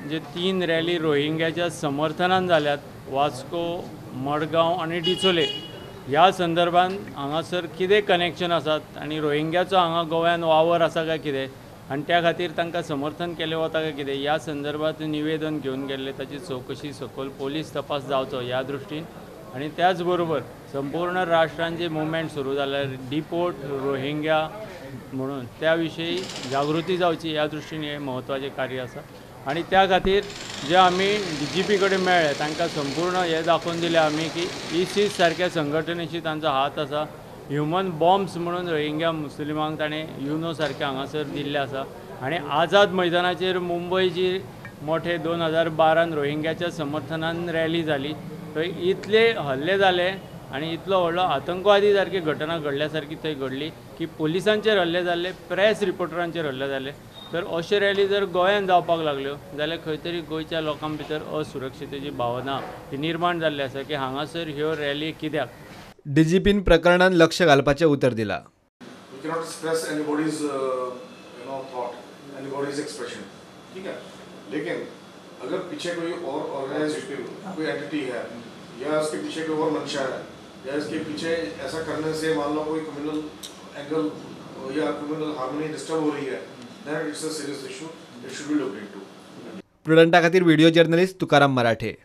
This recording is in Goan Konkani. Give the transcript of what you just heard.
जे 3 रॅली रोहिंग्याच्या समर्थनान जाल्यात, वास्को, मडगांव आनी डिचोले, ह्या संदर्भात हांगासर कितें कनेक्शन आसात आनी रोहिंग्याचो हांगा गोव्यान वावर आसा काय कितें आनी त्या खातीर तांकां समर्थन केलें वता काय कितें ह्या संदर्भात निवेदन घेवन गेल्ले. ताची चवकशी सखोल पोलीस तपास जावचो ह्या दृश्टीन आनी त्याच बरोबर संपूर्ण राष्ट्रान जे मुवमेंट सुरू जाल्या डिपोर्ट रोहिंग्या म्हणून त्या विशयी जागृती जावची ह्या दृश्टीन हें म्हत्वाचें कार्य आसा. आनी त्या खातीर जे आमी DGP कडेन मेळ्ळे तांकां संपूर्ण हें दाखोवन दिलें आमी की ISIS सारक्या संघटनेशी तांचो हात आसा. ह्युमन बॉम्ब्स म्हणून रोहिंग्या मुस्लिमांक ताणें युनो सारकें हांगासर दिल्लें आसा. आनी आझाद मैदानाचेर मुंबय जी मोठे 2012 रोहिंग्याच्या समर्थनान रॅली जाली थंय इतले हल्ले जाले आनी इतलो व्हडलो आतंकवादी सारकी घटना घडल्या सारकी थंय घडली की पोलिसांचेर हल्ले जाले, प्रेस रिपोर्टरांचेर हल्ले जाले. तर अश्यो रॅली जर गोंयांत जावपाक लागल्यो जाल्यार खंय तरी गोंयच्या लोकां भितर असुरक्षितेची भावना ही निर्माण जाल्ली आसा की हांगासर ह्यो रॅली कित्याक. DGPन प्रकरणान लक्ष घालपाचें उतर दिलां. We cannot express anybody's thought, anybody's expression, ठीक है. लेकिन अगर पीछे कोई और ऑर्गेनाइज कोई एंटिटी है या इसके पीछे कोई और मंशा है या इसके पीछे ऐसा करने से मान लो कोई कम्युनल एंगल या कम्युनल हार्मनी डिस्टर्ब हो रही है, then it's a serious issue, it should be looked into. प्रुडंटा खातीर व्हिडिओ जर्नलिस्ट तुकाराम मराठे.